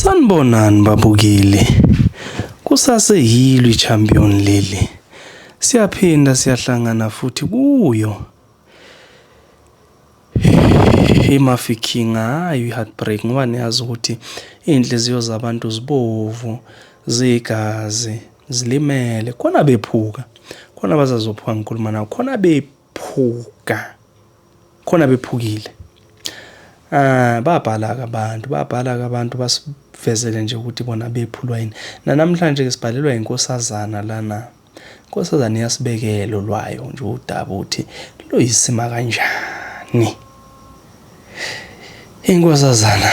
Sanibonani babukeli. Kusaseyilo iChampion leli. Siyaphinda siyahlangana futhi kuyo. IMafikeng hhayi i-heartbreak ngoba niyazi ukuthi iy'nhliziyo zabantu zibovu, ziyigazi, zilimele. Khona bephuka, khona abazazophuka ngikhuluma nawe, khona bephuka. Khona bephukile. Ah, babhala-ke abantu, babhala-ke abantu basivezele nje ukuthi bona bephulwa yini. Nanamhlanje ke sibhalelwa inkosazana lana. Inkosazana iyasibekela olwayo nje udaba ukuthi luyisima kanjani. Inkosazana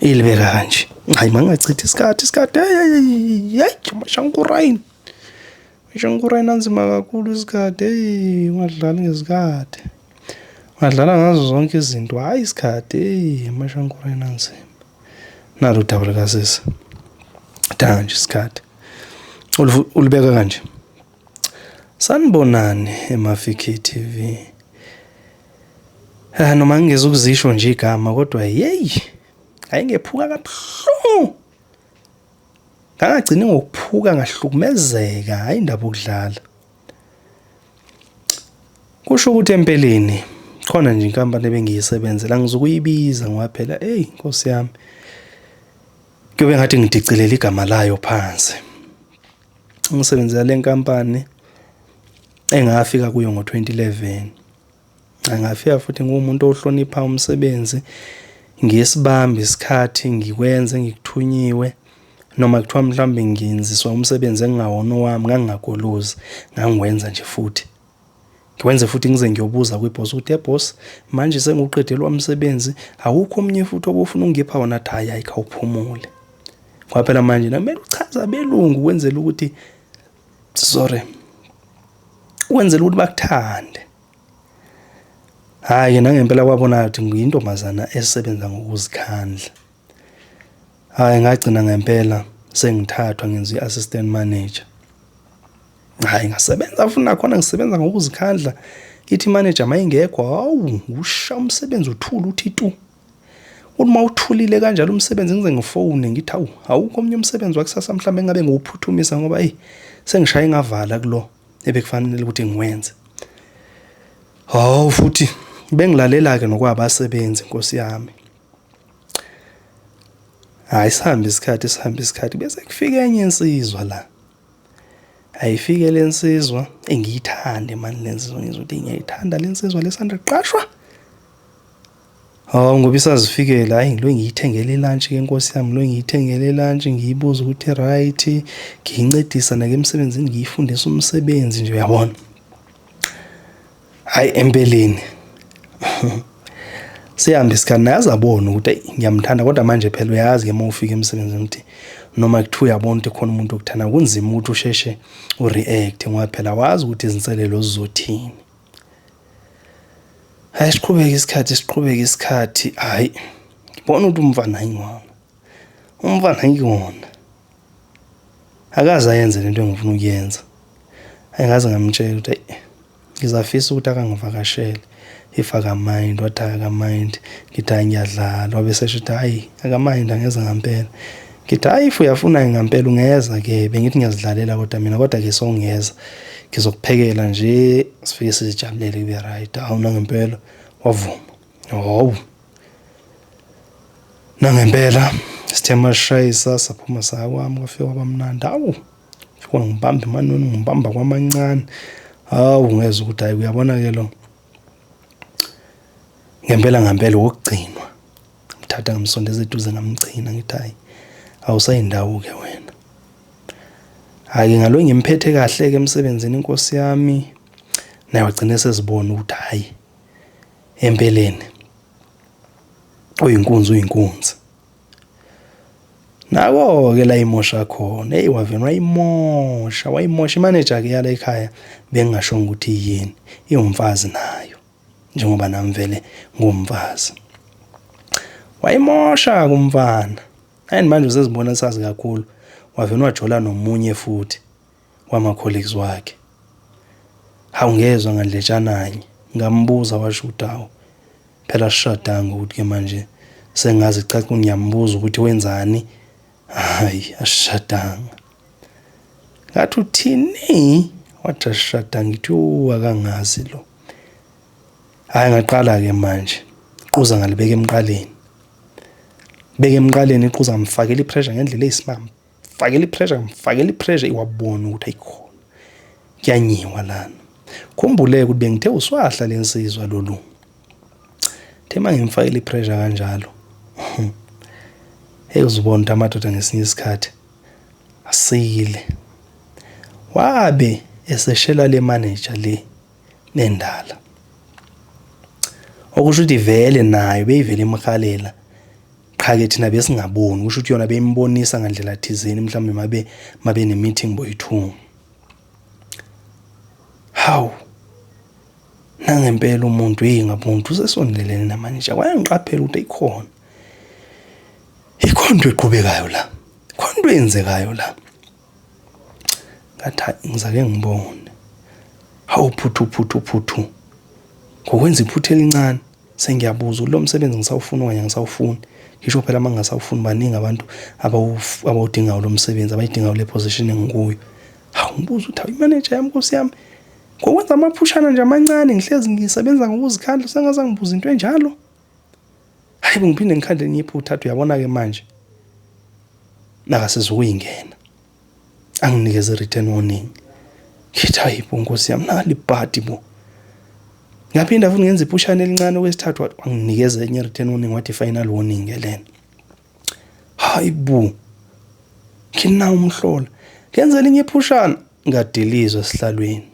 ilibeka kanje. Hayi mangachithi isikhathi isikhathi. Hey hey hey, mashankurayini. Ishankura inanzima kakhulu isikhathi, eyi ungadlali ngezikhathi. Ungadlala ngazo zonke izinto, hhayi isikhathi, eyi amashankura inanzima. Nalo udaba likasisi. Danga nje isikhathi. Ulibeka kanje. Sanibonani eMafiki TV. Eh noma ngingezukuzisho nje igama kodwa yeyi ayingephuka kabuhlungu. Ngangagcini ngokuphuka ngahlukumezeka, hhayi indaba okudlala. Kusho ukuthi empeleni khona nje inkampani ebengiyisebenzela angizukuyibiza ngoba phela eyi Nkosi yami kuyobe ngathi ngidicilela igama layo phansi. Ngisebenzela le nkampani engafika kuyo ngo-2011. Ngafika futhi ngiwumuntu ohlonipha umsebenzi, ngiyesibambe isikhathi ngikwenze engikuthunyiwe noma kuthiwa mhlawumbe ngenziswa umsebenzi ekungawona owami ngangingagolozi, ngangiwenza nje futhi. Ngiwenze futhi ngize ngiyobuza kwi-boss ukuthi, ye boss, manje sengiwuqedile owami umsebenzi, awukho omunye futhi obufuna ukungipha wona? Athi hhayi hhayi khawuphumule. Ngoba phela manje nakumele uchaze abelungu ukwenzela ukuthi, sorry, ukwenzela ukuthi bakuthande. Hhayi-ke nangempela kwabonakala ukuthi ngiyintombazana esebenza ngokuzikhandla. Hhayi ngagcina ngempela sengithathwa ngenziwa i-assistant manager. Hhayi ngasebenza futhi nakhona ngisebenza ngokuzikhandla. Ithi imanager mayingekho, hawu usha umsebenzi uthule uthi tu. Uthi uma uthulile kanjalo umsebenzi ngize ngifone ngithi hawu awukho omunye umsebenzi wakusasa mhlawumbe engabe ngiwuphuthumisa ngoba eyi sengishaye ngavala kulo ebekufanele ukuthi ngiwenze. Hawu futhi bengilalela-ke nokwabasebenzi Nkosi yami. Hhayi sihambe isikhathi sihambe isikhathi bese kufika enye insizwa la. Ayifike le nsizwa engiyithande mani le nsizwa ngizwa ukuthi ngiyayithanda le nsizwa lesanda kuqashwa. Hawu ngoba isazifikela hayi ngilo ngiyithengele ilunch ke nkosi yami lo ngiyithengele ilunch ngiyibuza ukuthi right ngiyincedisa nake emsebenzini ngiyifundisa umsebenzi nje uyabona. Hayi empeleni sihambe isikhathi naye azabona ukuthi eyi ngiyamthanda kodwa manje phela uyazi ke uma ufika emsebenzini ukuthi noma kuthiwa uyabona ukuthi khona umuntu okuthanda kunzima ukuthi usheshe u-react ngoba phela wazi ukuthi izinselelo zizothini. Hhayi siqhubeke isikhathi siqhubeke isikhathi hhayi ngibona ukuthi umfana ayiwona umfana ayiwona akaze ayenze lento engifuna ukuyenza. Hhayi ngaze ngamtshela ukuthi eyi ngizafisa ukuthi akangivakashele if akamind wathi akamind ngithi hhayi ngiyadlala wabe esesho ukuthi hhayi akamind angeza ngampela. Ngithi hhayi if uyafuna-ke ngampela ungeza-ke bengithi ngiyazidlalela kodwa mina kodwa-ke sewungeza ngizokuphekela nje sifike sizijabulele kube right. Hawu nangempela wavuma, hawu nangempela sithe masishayisa saphuma saya kwami kwafika kwaba mnandi, hawu fika wangibamba emanoni ngibamba kwamancane. Hawu ngezwa ukuthi hhayi uyabona-ke lo ngempela ngampela owokugcinwa. Ngamthatha ngamsondeza eduze ngamgcina ngithi hhayi awusayindawo-ke wena. Hhayi-ke ngalo ngimphethe kahle-ke emsebenzini inkosi yami naye wagcina esezibona ukuthi hhayi empeleni uyinkunzi uyinkunzi. Nako-ke la imosha khona, eyi wavele wayimosha wayimosha. Imaneja-ke yala ekhaya bengingashongo ukuthi iyini, iwumfazi nayo. njengoba nami vele ngumfazi. Wayimosha-ke umfana and manje usezibona sazi kakhulu wavele wajola nomunye futhi wama-colleagues wakhe. Hawu ngezwa ngandletshananye ngambuza washo ukuthi hawu phela asishadanga ukuthi-ke manje Sengaze caca ngiyambuza ukuthi wenzani. Hayi, asishadanga. Ngathi uthini? Wathi asishadanga. Ngithi akangazi lo. Hayi ngaqala ke manje. Iquza ngalibeka emqaleni. Beka emqaleni iquza ngimfakela ipressure ngendlela eyisimanga. Mfakela ipressure, ngimfakela ipressure iwabona ukuthi ayikhona. Kuyanyiwa lana. Khumbuleke ukuthi bengithe uswahla lensizwa lolu. Uthe uma ngimfakela ipressure kanjalo. Hey uzubona ukuthi amadoda ngesinye isikhathi asile. Wabe eseshela le manager le nendala. Okusho ukuthi vele nayo beyivele imhalela. Qha ke thina besingaboni kusho ukuthi yona beyimbonisa ngandlela thizeni mhlawumbe mabe mabe ne meeting boyi-two. Hawu nangempela umuntu hey ngabona ukuthi usesondelene namanager wayangiqaphela ukuthi ayikhona. Ikhona into eqhubekayo la. Khona into eyenzekayo la. Ngathi hayi ngizake ngibone. Hawu phuthu phuthu phuthu. Ngokwenza iphutha elincane sengiyabuza ukuthi lo msebenzi ngisawufuna okanye angisawufuni. Ngisho phela uma ngingasawufuni baningi abantu abawudingayo lo msebenzi, abayidingayo le position engikuyo. Hawu ngibuza ukuthi hawu imanager yami nkosi yami ngokwenza amaphushana nje amancane ngihlezi ngisebenza ngokuzikhandla sengaze angibuza into enjalo. Hayi bo ngiphinde ngikhande elinye iphutha athi uyabona-ke manje nakasezukuyingena anginikeze i-written warning. Ngithi hayi bo nkosi yami nali ibhadi bo. Ngaphinda futhi ngenza iphushana elincane okwesithathu wanginikeza enye i-written warning wathi final warning ke lena. Hayi bo. Nginawo umhlola. Ngenza elinye iphushana ngadilizwa esihlalweni.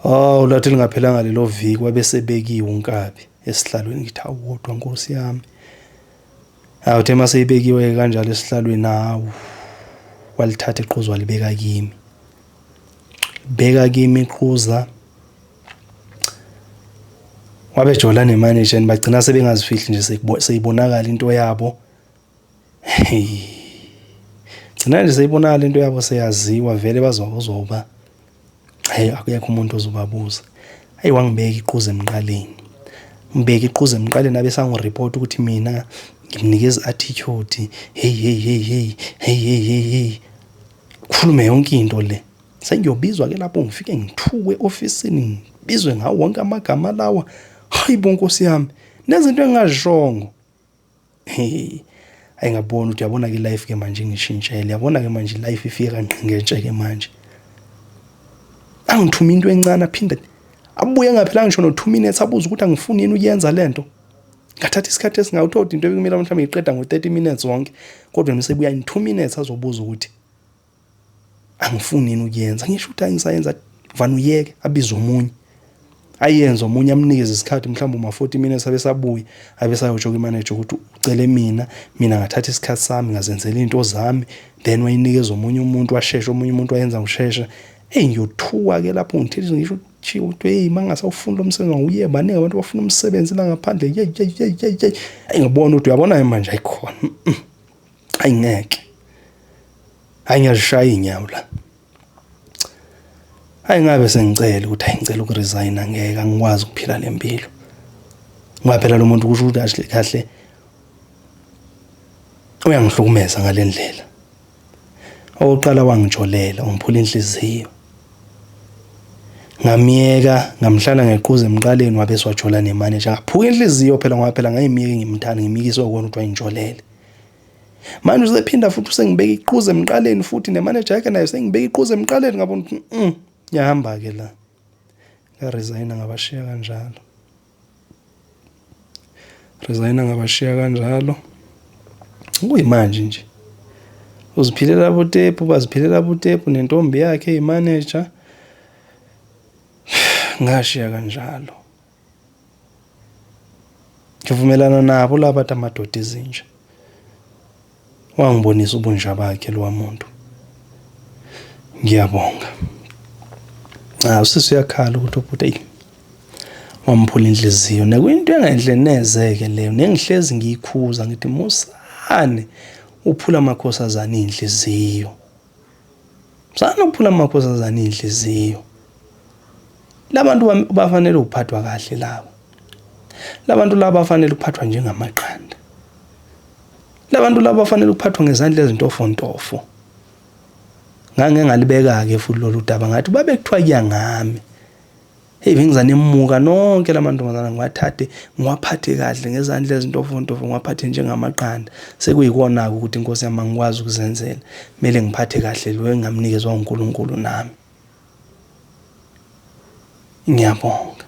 Hawu lathi lingaphelanga lelo viki wabe sebekiwe unkabi esihlalweni ngithi hawu kodwa nkosi yami. Hawu uthe uma seyibekiwe kanjalo esihlalweni hawu walithatha iqhuzu walibeka kimi. Beka kimi iqhuza wabejola nemanager and bagcina sebengazifihli nje seyibonakala into yabo. Hey. Gcina nje seyibonakala into yabo seyaziwa vele bazoba hey akekho umuntu ozobabuza. Hayi wangibeka iquza emqaleni. Ngibeka iquza emqaleni abe sangireport ukuthi mina ngimnikeza attitude. Hey hey hey hey hey hey hey hey. Khulume yonke into le. Sengiyobizwa ke lapho ngifike ngithukwe ofisini ngibizwe ngawo wonke amagama lawa. Hayi bo nkosi yami. Nezinto engingazishongo. Hey, ayi ngabona ukuthi uyabona ke life ke manje ngishintshele yabona ke manje life ifike kangqingetshe ke manje. Angithuma into encane aphinde abuye ngaphelanga ngisho no 2 minutes abuze ukuthi angifuni yini ukuyenza lento. Ngathatha isikhathi esingawuthi into ebekumele mhlawumbe ngiyiqeda ngo 30 minutes wonke kodwa ngisebuya in 2 minutes azobuza ukuthi angifuni yini ukuyenza. Ngisho ukuthi angisayenza vane uyeke abize omunye. Ayenze omunye amnikeze isikhathi mhlawumbe uma 40 minutes abe sabuya abe sayotsho kwimanager ukuthi ucele mina mina ngathatha isikhathi sami ngazenzela izinto zami then wayinikeza omunye umuntu washesha omunye umuntu wayenza ngokushesha. Eyi ngiyothuka ke lapho ngithethe ngisho ukuthi ukuthi hey mangasawufuni lo msebenzi awuye baningi abantu abafuna umsebenzi la ngaphandle ye ye ye ye ye. Ayi ngibona ukuthi uyabona manje ayikhona. Ayi ngeke. Hayi ngiyazishaya iy'nyawo la. Hayi ngabe sengicela ukuthi hayi ngicela ukuresigna ngeke angikwazi ukuphila le mpilo. Ngoba phela lo muntu kusho ukuthi kahle kahle uyangihlukumeza ngale ndlela. Okokuqala wangijolela, ungiphula inhliziyo. Ngamyeka ngamhlala ngequza emqaleni wabe swajola nemanager. Ngaphuka inhliziyo phela ngoba phela ngayimyeke ngimthanda ngimikiswa kona ukuthi wayengijolele. Manje usephinda futhi usengibeka iquza emqaleni futhi nemanager yakhe nayo sengibeka iquza emqaleni ngabona ukuthi ngiyahamba ke la. Ngaresigna ngabashiya kanjalo. Resigna ngabashiya kanjalo. Kuyimanje nje. Uziphilela butepu baziphilela butepu nentombi yakhe imanager. Ngashiya kanjalo. Ngivumelana nabo laba bathi amadoda izinja. Wangibonisa ubunja bakhe lowa muntu. Ngiyabonga. Cha usisi uyakhala ukuthi ubhuti eyi wamphula inhliziyo nekuyinto engenhle neze-ke leyo nengihlezi ngiyikhuza ngithi musane uphula amakhosazane iy'nhliziyo. Musani ukuphula amakhosazane iy'nhliziyo. Labantu bafanele ukuphathwa kahle laba. Labantu laba bafanele ukuphathwa njengamaqanda. Labantu laba bafanele ukuphathwa ngezandla ezintofontofo. Ngange ngalibeka-ke futhi lolu daba ngathi babe kuthiwa kuya ngami. Hey bengizanemuka nonke lamantombazana ngiwathathe ngiwaphathe kahle ngezandla ezintofontofo ngiwaphathe njengamaqanda. Sekuyikona-ke ukuthi inkosi yami angikwazi ukuzenzela. Kumele ngiphathe kahle lo engamnikezwa uNkulunkulu nami. Ngiyabonga.